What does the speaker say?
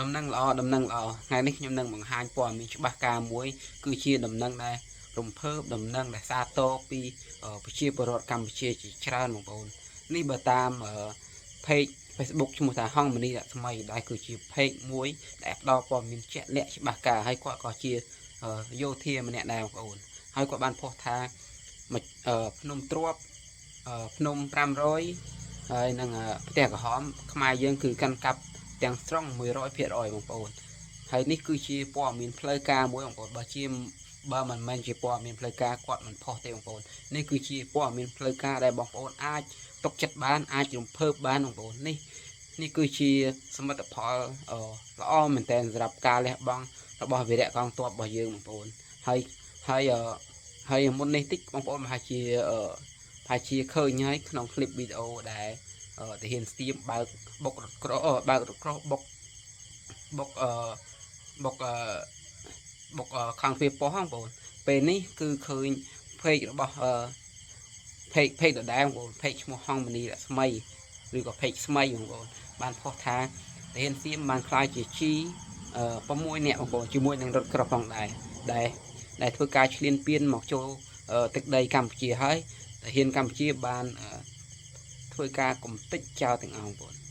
ដំណឹងល្អដំណឹងល្អថ្ងៃនេះខ្ញុំនឹងបង្ហាញព័ត៌មានច្បាស់ការមួយគឺជាដំណឹងដែលរំភើបដំណឹងដែលសាទរពីប្រជាពលរដ្ឋកម្ពុជាជាច្រើនបងប្អូននេះបើតាម page Facebook ឈ្មោះថាហង្សមនីរស្មីដែលគឺជា page មួយដែលផ្ដល់ព័ត៌មានជាក់លាក់ច្បាស់ការហើយគាត់ក៏ជាយោធាម្នាក់ដែរបងប្អូនហើយគាត់បានផុសថាភ្នំទ្របភ្នំ500ហើយនឹងផ្ទះក្រហមខ្មែរយើងគឺកាន់កាប់ទាំងស្រុង100%បងប្អូនហើយនេះគឺជាព័ត៌មានផ្លូវការមួយបងប្អូនបើជាបើមិនមែនជាព័ត៌មានផ្លូវការគាត់មិនផុសទេបងប្អូននេះគឺជាព័ត៌មានផ្លូវការដែលបងប្អូនអាចទុកចិត្តបានអាចរំភើបបានបងប្អូននេះនេះគឺជាសមិទ្ធផលល្អមែនទែនសម្រាប់ការលះបង់របស់វីរៈកងទ័ពរបស់យើងបងប្អូនហើយហើយហើយមុននេះតិចបងប្អូនប្រហែលជាឃើញហើយក្នុងคลิปវីដេអូដែលទាហានស្ទៀមបើកបុករថក្របើករថក្របុកបុកអឺបុកអឺបុកខាងទ្វារប៉ុស្តិ៍ហ្នឹងបងប្អូនពេលនេះគឺឃើញ page របស់អឺ page ដដែលបងប្អូន page ឈ្មោះហង្សមនីរស្មីឬក៏ page ស្មីបងប្អូនបានផុសថាទាហានសៀមបានក្លាយជាជី6នាក់បងប្អូនជាមួយនឹងរថក្រោះផងដែរដែលដែលធ្វើការឈ្លានពានមកចូលទឹកដីកម្ពុជាហើយទាហានកម្ពុជាបានធ្វើការកំទេចចោលទាំងអស់បងប្អូន